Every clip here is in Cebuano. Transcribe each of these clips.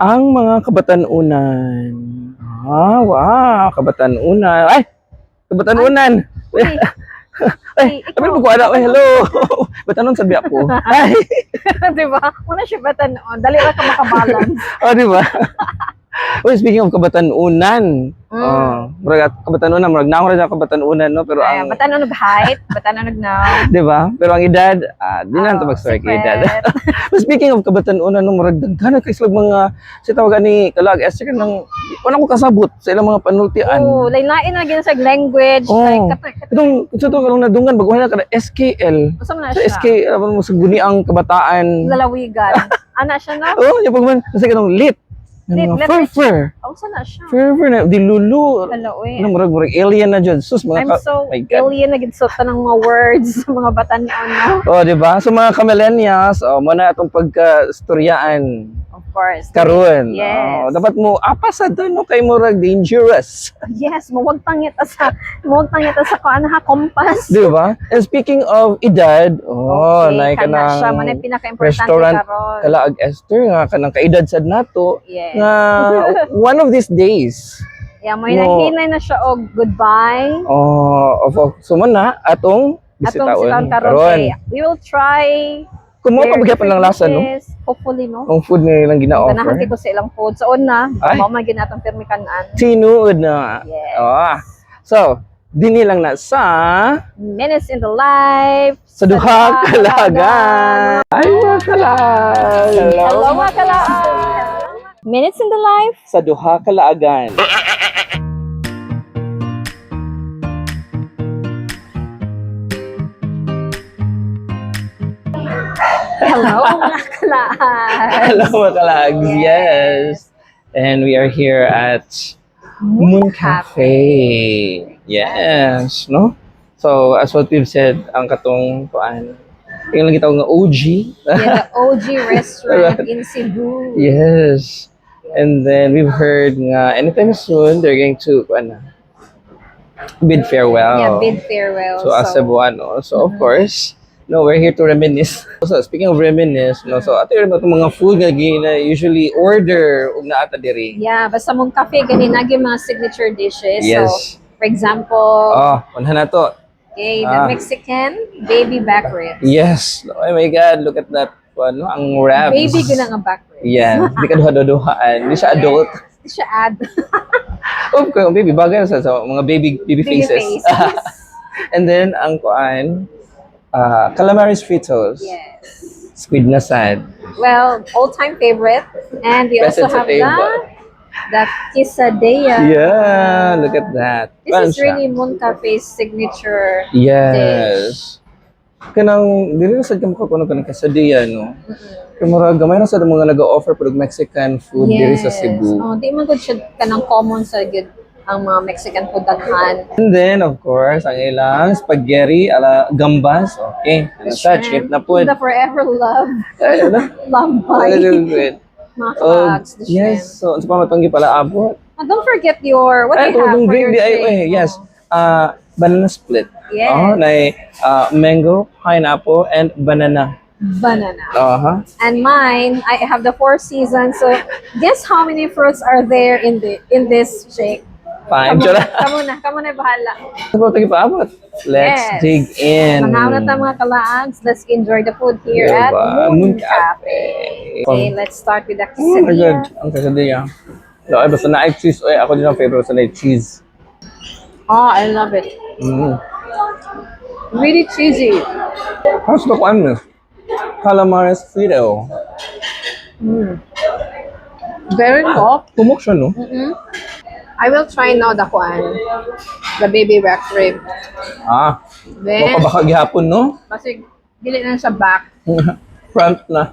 Ang mga kabatanunan. Ah, wow, kabatanunan. Ay, kabatanunan. Uy. Ay, Uy, abi mo ko ana, ay, hello. Batanon sabi ako. Ay, di ba? Muna siya batanon. Dali ra ka makabalance. Oh, di ba? Uy, speaking of kabatanunan. Oh, murag kabatanunan, murag naong ra sa kabatanunan, no, pero Ay, ang batanon og height, batanon og now. di ba? Pero ang edad, ah, di na Oh, oh, mag-start secret. edad. But speaking of kabatanunan, no, murag daghan na kay sila mga sa tawag ani kalag esther nang wala ko kasabot sa ilang mga panultian. Oh, lain-lain na gyud sa language. Oh. Like, kato, Itong sa to karong nadungan bago na kada SKL. usa man na Sa siya. SKL ano mo sa guniang kabataan. Lalawigan. Ana siya, no? Oh, yung pagman kasi kanong lit. Lit, Mga lit. fur-fur. Oh, usa na siya. Fur-fur na di lulu. Hello, uy. Ano, murag murag alien na jud. Sus, mga I'm so my God. alien na gid sa tanang mga words sa mga batanon, no? Oh, di ba? So mga ka-millennials, oh, mo na atong pagka-istoryaan Of course. karon. Yes. Oh, dapat mo apas sa doon, no, kay murag dangerous. Yes, mawag tangit sa kuan ha, compass. Di ba? And speaking of edad, oh, Okay, nay ka kana ng siya man ay pinaka-importante restaurant karon. Kalaag Esther nga kanang kaedad sad nato nga one of these days Yeah, may No. nahinay na siya og goodbye. Oh, of so man na atong Atong bisitaon sitaon karon kay we will try Kung mo their pagyapon lang different lasa, no? dishes. Hopefully, no. Ang food nga ilang Ganahan gina-offer. kay ko sa ilang food. So una, Ay. mao man gyud natong pirmikan-an. Tinuod na. Yes. Oh. So, dinhi lang na sa Minutes in the Life sa Duha Kalagan. Ay, mga kalag. Hello, mga kalaan. Minutes in the Life Sa Duha Kalaagan. Hello, mga kalaan. Hello, mga kalags. Yes. And we are here at Moon Cafe. Yes, no? So, as what we've said, ang katong kuan, yung lang gitawag nga OG. Yeah, the OG restaurant in Cebu. Yes. And then we've heard nga anytime soon they're going to kuan na, bid farewell. Yeah, bid farewell. To us Cebuano. So of course, no, we're here to reminisce. So speaking of reminisce, no, so ato yung mga food nga gina usually order ug naa ta diri. Yeah, basta mong cafe, ganin nagi mga signature dishes. Yes. So, for example, Oh, unhan na to. Okay, the ah. Mexican baby back ribs. Yes. Oh my God, look at that. Ano, ang wraps. Baby gud nga back ribs. Yes. Di ka duha-duhaan. Di siya adult. Di siya add. Oh, kung baby bagay na sa mga baby baby Baby faces. faces. And then ang kuan, calamaris fritos. Yes. Squid na sad. Well, all-time favorite. And we Best also at the have the table. the quesadilla. Yeah, look at that. This Kuan is siya. really Moon Cafe's signature. Yes. Kanang dili na sad ka makakuno kanang quesadilla, no. Kay murag gamay na sad ang mga nag-offer pud og Mexican food diri sa Cebu. Oh, di man gud siya kanang common sa gyud ang mga Mexican food daghan. And then, of course, ang ilang spaghetti ala gambas. Okay. Ano sa shrimp na pud. The forever love. Ay, ano? Love Ay, bite. good. Mga Oh, kalags, the shrimp. yes. So, unsa pa matong pala abot? And don't forget your, what Ay, do you have itong for drink your di ay drink? eh, yes. Ah, banana split. Yes. Oh, nay mango, pineapple, and banana. Banana. And mine, I have the four seasons. So guess how many fruits are there in this shake? Fine. Kamu, Chara. kamu na bahala. Ano pa ito paabot? Let's Yes. dig in. Mangaw na ta, mga kalags. Let's enjoy the food here at Diba? Moon Cafe. Okay, let's start with the Oh my quesadilla. God. Ang quesadilla. No, ay, basta na cheese. Oy, ako din ang favorite sa na cheese. Oh, I love it. Really cheesy. How's the kuan, miss? Calamares frito. Very soft. Tumok siya, no? I will try now the kuan. The baby back rib. Ah, Then, baka baka gihapon, no? kasi dili na siya back. Front na.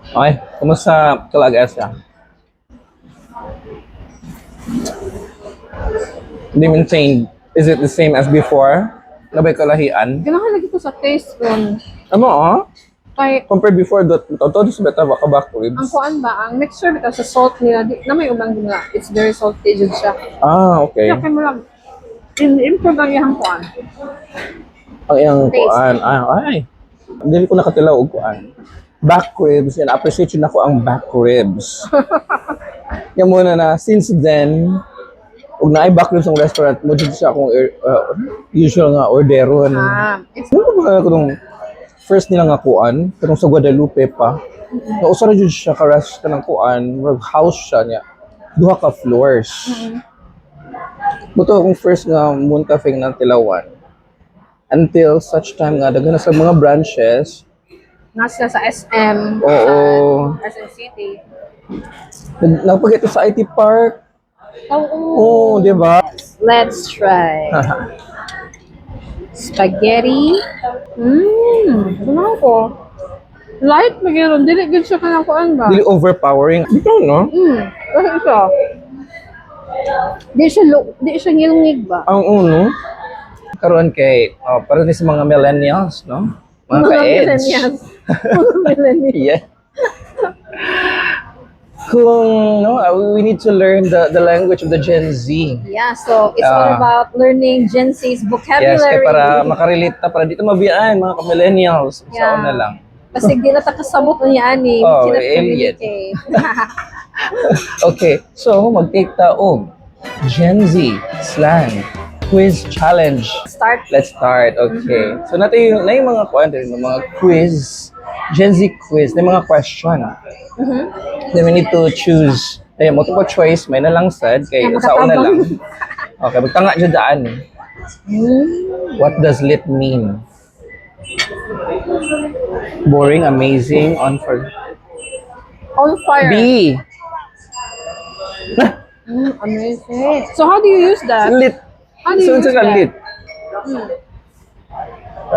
Okay, kumusta kalag Esra? Hindi maintained. Is it the same as before? Nabay kalahian? Ganahan lagi ko sa taste kung Ano ah? kay Compared before, dot, to to sa beta baka back ang ribs. kuan ba, ang mixture bitaw sa salt nila, di, na may ubang nga, it's very salty jud siya. Ah, okay. Kaya kay mo lang, in-improve ang iyang kuan. Ang iyang Taste. kuan. Ah, ay. Hindi ko nakatilaw og kuan. Back ribs, and appreciate yun ako ang back ribs. Yan muna na, since then, ug naay back ribs ang restaurant mo dito sa akong usual nga orderon. Ah, it's Ano ba ko nung first nila nga kuan, katong sa Guadalupe pa. Nausa ra jud siya ka rest kanang kuan, murag house siya niya. Duha ka floors. Buto akong first nga Moon Cafe nga tilawan. Until such time nga daghan na sa mga branches. Nasa sa SM. Oo. Sa SM City. Nagpagito sa IT Park. Oo. Oo, di ba? Let's try. Spaghetti. Ano ko? Light magyron dili gud siya kanang kuan ba? Dili overpowering. Dito, no? Kasi siya. Di siya ngilngig ba? Ang uno, karon kay, oh, para ni sa mga millennials, no? Mga ka-eds. Millennials. Mga millennials. Yeah. Kung, no, we need to learn the language of the Gen Z. Yeah, so it's all Ah. about learning Gen Z's Yes, vocabulary. kay para makarelate ta, para dito mabiyaan, mga ka-millennials. Sa Yeah. una lang. Kasi di na ta kasabot niya ani, we Oh, cannot alien. communicate. Okay, so mag-take ta og Gen Z slang quiz challenge. Start. Let's start. Okay. So natin yung, na yung mga kuan din, mga quiz, Gen Z quiz, na yung mga question. Then we need to choose. Ay, multiple choice, may na lang sad kay Yeah, sa una lang. makatabang. Okay, magtanga jud daan. What does lit mean? Boring, amazing, on for On fire. B. Amazing. So how do you use that? Lit. How do you So, use unsa ka that? lit?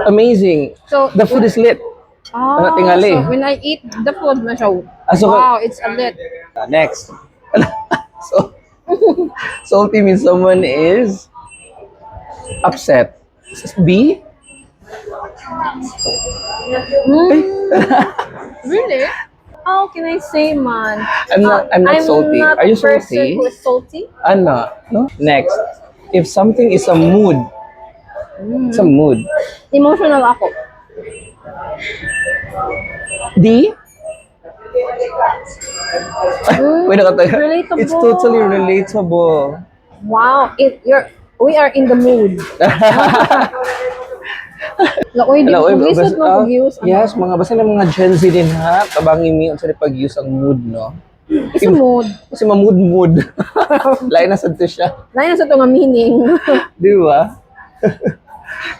Amazing. So The food is lit. Ah, Ano, tingali? so when I eat the food, na siya, Ah, so- wow, it's a lit. Next. So, salty means someone is upset. B? Really? How can I say, man? I'm not salty. Not Are you a person salty? who is salty. Ano? No? Next. If something is a mood, it's a mood. Emotional ako. D? Wait, nakatayo. Relatable. It's totally relatable. Wow, it you're we are in the mood. Laoy, di Hello, ko oy, lisod mo ah, pag-use. Ano? Yes, mga basta ng mga Gen Z din ha. Tabangi mi unsa ni pag-use ang mood, no? It's a mood. Kasi ma-mood-mood. Lain na sad to siya. Lain na sa ito nga meaning. Di ba?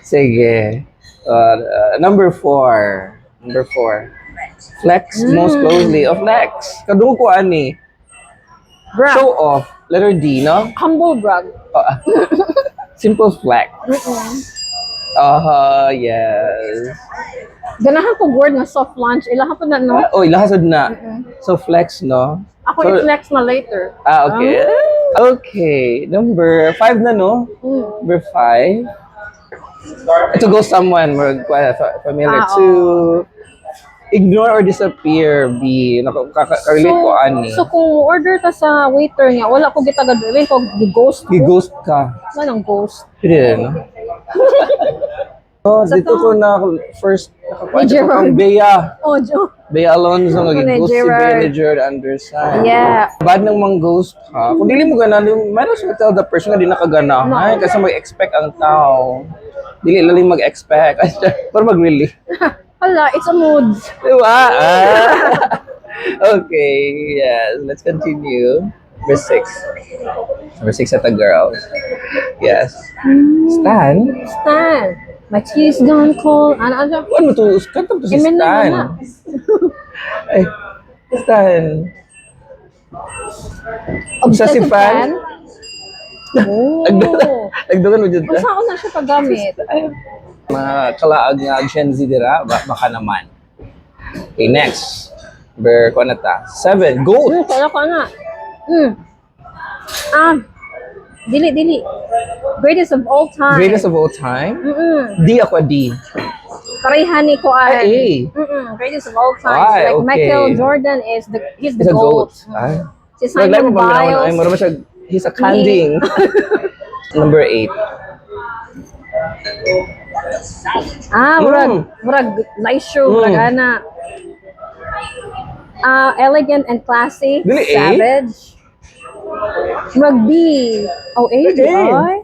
Sige. Number four. Number four. Flex most closely. Oh, flex. Kadungog ko ani. Brag. Show off. Letter D, no? Humble brag. Oh, ah. Simple flex. Yes. Ganahan ko word nga soft launch. Ilaha po na, no? Oh, ilahasod na. So, flex, no? Ako So, i-flex na later. Ah, okay. Okay. Number five na, no? Mm. Number five. To go someone more familiar Ah, to ignore or disappear, be relate ko ani. So kung order ta sa waiter niya, wala ko gitagad gawin ko gi-ghost ko. Gi-ghost ka. Ano ang ghost? Pwede, no? Oh, dito ko na first nakakuha Ni ko Gerard. kang Bea. Oh, Joe. Bea Alonzo nga Ako ni gi-ghost si Bea Gerard. ni Gerard Anderson. Yeah. Bad nang mang ghost ha. Kung dili mo ganahan, might as well tell the person nga di na kaganahan kasi mag-expect ang tao. Dili lalim mag-expect. Pero mag-really. Hala, it's a mood. Diba? Ah. Okay, yes. Let's continue. Number six. Number six at the girls. Yes. Stan? Stan. My tea's gone cold. Ano, ano? Ano to? Kanta to si Eminem Stan. na. Ay, Stan. Obsessive fan? Oh. Nagdugan mo dyan Kung saan na siya paggamit? Mga kalaag nga Gen Z dira, baka naman. Okay, next. Number, kuha na ta. Seven, goat. Kala ko na. Ah, dili, dili. Greatest of all time. Greatest of all time? Mm-mm. D ako, D. Pareha ni ko Ay, ay. A. Greatest of all time. Ay, Like okay. Michael Jordan is the he's the He's a goat. goat. Ay. Si Murag Simon mo paminaw na, ay, Biles. mura ba siya, he's a kanding. Number eight. Ah, murag murag nice show, murag ana. Elegant and classy. Dili A? Savage. Rugby. Oh, A, A. ay.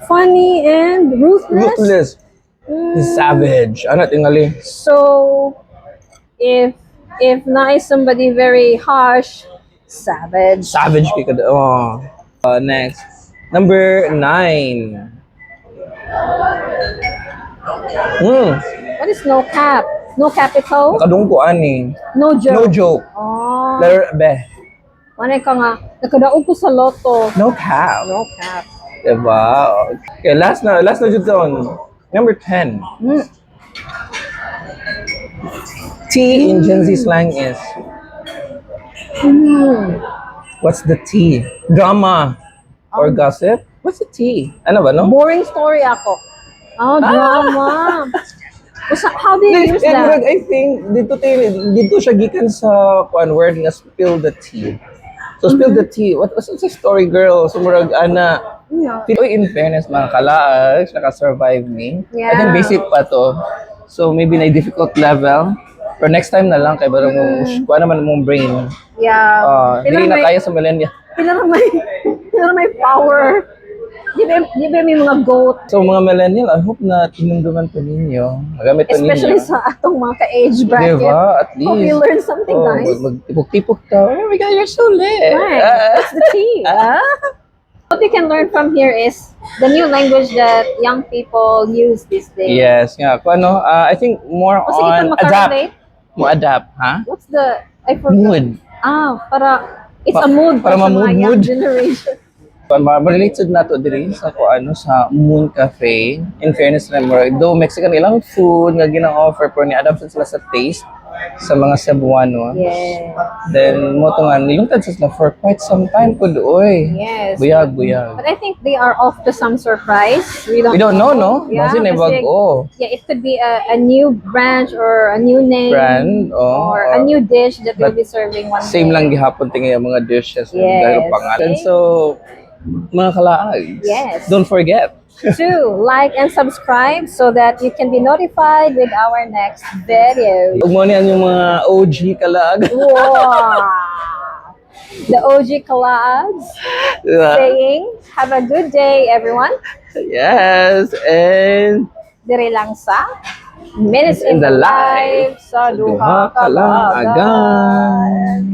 Funny and ruthless. Ruthless. Savage. Ano tingali? So, if na is somebody very harsh, savage. Savage kay kada. Oh. Next. Number 9. What is no cap? No capital? Nakadungko ani. No joke. No joke. Oh. Letter B. Manay ka nga, nakadaog ko sa lotto. No cap. No cap. Diba? Okay, last na jud to. Number 10. Tea in Gen Z slang is? What's the tea? Drama or gossip? What's the tea? Ano ba, no? Boring story ako. Oh, drama. Usa, how do you use Eh, that? murag, I think dito siya gikan sa kuan word nga "spill the tea." So "spill the tea." What's the story, girl? So murag ana. Pero in fairness, mga kalaag, naka-survive me. I think basic pa to. So maybe na difficult level. Pero next time na lang kay barang mo kuan naman mong brain. Pila Dili na may, kaya sa millennial. pila may power. Di ba may mga goat? So mga millennial, I hope na tinumduman po ninyo. Magamit po ninyo. Especially sa atong mga ka-age bracket. Diba? At least. Hope you learn something, Oh, guys. Magtipok-tipok ta. Oh my God, you're so lit. Right. Ah. What's the tea? Ah. What we can learn from here is the new language that young people use these days. Yes, nga. Kung ano, I think more O sige, on kung adapt. makarelate, Mo adapt, ha? What's the, I forgot. Mood. Ah, para, it's a mood para para sa mga young ma-mood-mood. generation. Ma-relate na to diri sa ko ano sa Moon Cafe. In fairness na mo, though Mexican ilang food nga gina-offer pero ni-adapt sila sa taste sa mga Cebuano. Then mo to nga nilungtad sa sila for quite some time pud oy. Yes. Buyag, buyag. But I think they are off to some surprise. We don't We don't know, no? Yeah, Kasi na kasi- bago. Yeah, it could be a new branch or a new name. Brand, oh, or a new dish that they'll but be serving one same day. lang gihapon tingin ang mga dishes dahil pangalan. So, mga kalaag. Yes. Don't forget to like and subscribe so that you can be notified with our next video. Ug mo ni ang yung mga OG kalaag. Wow! The OG Kalaags Diba? saying, have a good day, everyone. Yes, and Dire lang sa Minutes in the Life sa Duha Duha Kalaagan.